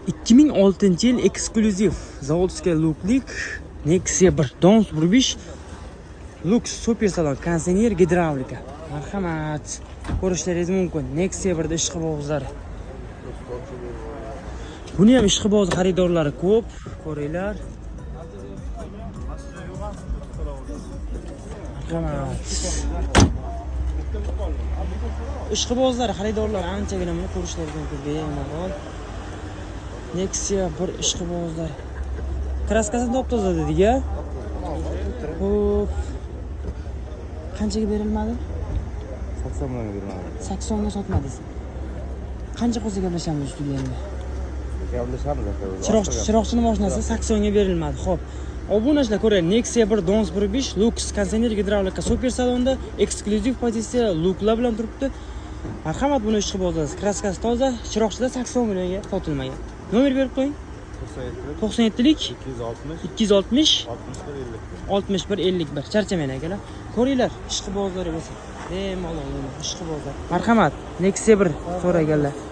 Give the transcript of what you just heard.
2006 yil, eksklyuziv, заводской luklik Nexia 1 Dons 1.5 Lux super salon, konditsioner, gidravlika. Marhamat, ko'rishlaringiz mumkin. Nexia 1da ishqibozlari. Buni ham ishqiboz xaridorlari ko'p, ko'ringlar. Marhamat. Ishqibozlar, xaridorlar anchagina, buni ko'rishlaringiz mumkin bemalol. Nexia 1 ishqibozlar. Kraskasi top toza dedik a? Xo'p. Qanchaga berilmadi? 80 millionga beriladi. 80 ga sotmadingiz. Qancha qolsa gaplashamiz ustiga endi? Gaplashamiz, aka. Chiroqchini mashinasi 80 ga berilmadi. Xo'p. Obunachilar, ko'raylik. Nexia 1 Dons 1.5 Lux, konditsioner, gidravlika, super salonda, eksklyuziv pozitsiya, luklar bilan turibdi. Marhamat, buni ishqibozlar. Kraskasi toza, Chiroqchida 80 millionga sotilmagan. Nomer berib qo'ying. 97 97lik 260 260 61 51. 61 51. Charchamang, akalar. Ko'ringlar, ishqibozlari bo'lsa. Bemalol, ishqibozlar. Marhamat, Nexia 1 so'raganlar.